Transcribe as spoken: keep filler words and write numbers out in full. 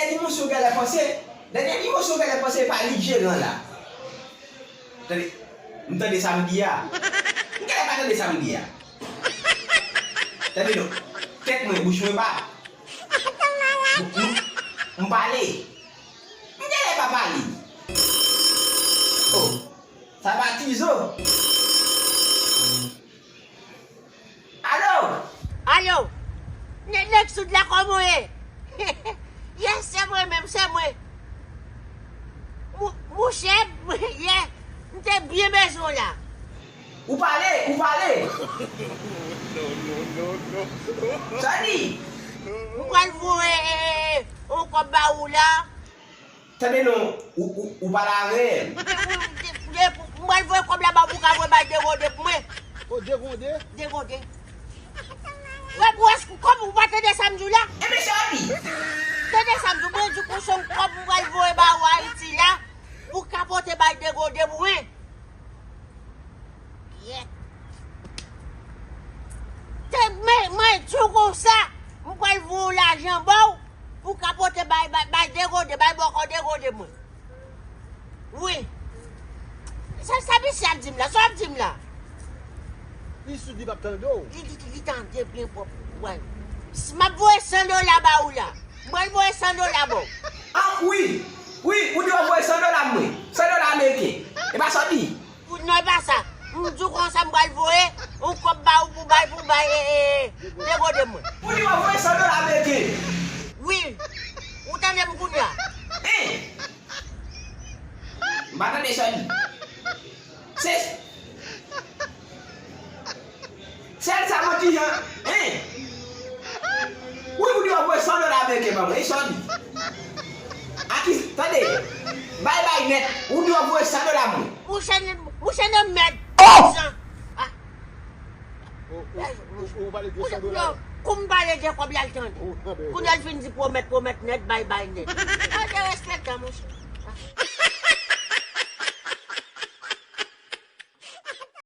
Dènye mosye w genlè panse, dènye mosye w genlè panse pa li k jeran la. Tande, m tande sa m di a. M genlè pa tande sa m di a. Tande non. Tèt mwen, bouch mwen pa. M, m, m pale. M genlè pa pale. Oh, sa pa Tizo. Alo! Alo! Nè-, nèg soud la, kòman w ye? Yes, se mwen menm, se mwen. Mou-, mouche, yes, m te byen bezwen w la. Ou pale, ou pale. Sa di? M pral voye, e, e, e, yon kòb ba ou la. Tande non, ou, ou, ou pale avè m. M pral voye kòb la ba w pou w ka voye bay Degonde pou mwen. O, Degonde? Degonde. Wè, wè, kòb ou pa tande sa m di w la? Ebyen, sa di. Tande sa m di w, mwen di w konsa yon kòb m pral voye ba ou Ayiti la, pou w ka pote bay Degonde pou mwen. Yèt. Te, men, mwen di w konsa, m pral voye w lajan ba w, pou w ka pote bay, bay, bay Degonde, bay bòkò Degonde mwen. Wi. Sa, sa misye ap di m la, sa w ap di m la? Li soud, li p ap tande w. Li, li, li tande byen pwòp. Wè. Si m ap voye san dola ba ou la, mwen voye san dola ba w. Ah, wi. Wi, ou di w ap voye san dola mwen. San dola ameriken. E pa sa w di? Pou, non, e pa sa. M di w konsa m pral voye yon kòb ba ou pou bay, pou bay, e, e, e, Degonde mwen. Ou di w ap voye san dola ameriken. Wi. Ou tande m kounye a? Hein? M pa tande sa w di. Se, sèl sa manti jan, hein? Wi, ou di w ap voye san dola ameriken ban mwen, e sa w di? Aki, tande, bay bay nèt, ou di w ap voye san dola mwen. Mouche, mouche nan mèd. Oh! Ah. Ou, ou, ou, ou pale de san dola. Kou m pale de kòb la, l tande. Kounye a l fin di pwomèt, pwomèt nèt, bay bay nèt.